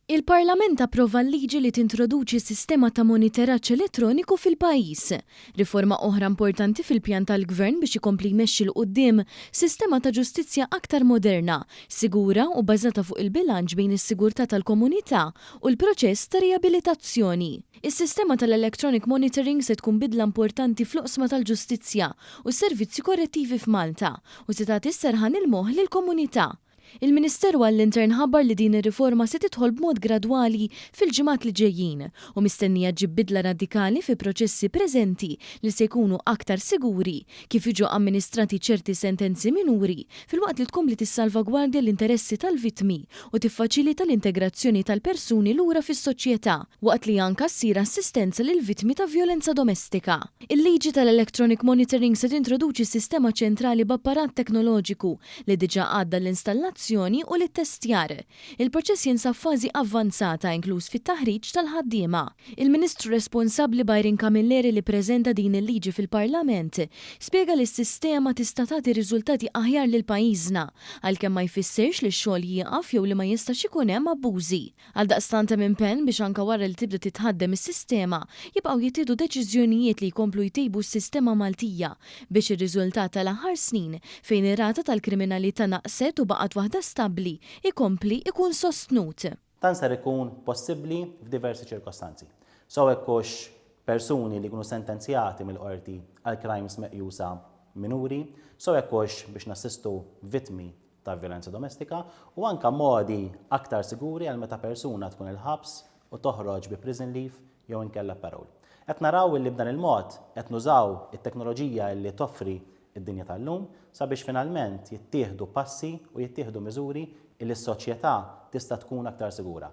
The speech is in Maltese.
Il-Parlament approva l-liġi li tintroduċi sistema ta' monitoraġġ elettroniku fil-pajjiż. Riforma oħra importanti fil-pjan tal-Gvern biex ikompli jmexxi 'l quddiem sistema ta' ġustizzja aktar moderna, sigura u bażata fuq il-bilanċ bejn is-sigurtà tal-komunità u l-proċess ta' riabilitazzjoni. Is-sistema tal-electronic monitoring se tkun bidla importanti fl-oqsma tal-ġustizzja u s-servizzi korrettivi f'Malta u se tagħti s-serħan il-moħħ lill-komunità. Il-Ministeru għall-Intern ħabbar li din ir-riforma se tidħol b'mod gradwali fil-ġimgħat li ġejjin u mistennija ġġib bidla radikali fi proċessi preżenti li se jkunu aktar siguri kif jiġu amministrati ċerti sentenzi minuri, filwaqt li tkompli tissalvagwardja l-interessi tal-vittmi u tiffaċilita l-integrazzjoni tal-persuni lura fis-soċjetà, waqt li anke ssir assistenza lill-vittmi ta' vjolenza domestika. Il-liġi tal-electronic monitoring se tintroduċi sistema ċentrali b'apparat teknoloġiku li diġà għadda l-installazzjoni u l-ittestjar. Il-proċess jinsab f'fażi avvanzata, inkluż fit-taħriġ tal-ħaddiema. Il-Ministru responsabbli Byron Camilleri, li preżenta din il-liġi fil-Parlament, spjega li s-sistema tista' tagħti riżultati aħjar lil pajjiżna, għalkemm ma jfissirx li x-xogħol jieqaf jew li ma jistax ikun hemm abbużi. Għaldaqstant hemm impenn biex anke wara li tibda titħaddem is-sistema jibqgħu jittieħdu deċiżjonijiet li jkomplu jtejbu s-sistema Maltija biex ir-riżultat tal-aħħar snin, fejn ir-rata tal-kriminalità naqset u baqgħet waħda stabbli, ikompli ikun sostnut. Dan ser ikun possibbli f'diversi ċirkostanzi. So hekk hux persuni li jkunu sentenzjati mill-qorti għal crimes meqjusa minuri, so hekk hux biex nassistu vittmi ta' violenza domestika u anka modi aktar siguri għal meta persuna tkun il-ħabs u toħroġ bi prison leave jew inkella parole. Qed naraw li b'dan il-mod qed nużaw it-teknoloġija li toffri id-dinja tal-lum sabiex finalment jittieħdu passi u jittieħdu miżuri li s-soċjetà tista' tkun aktar sigura.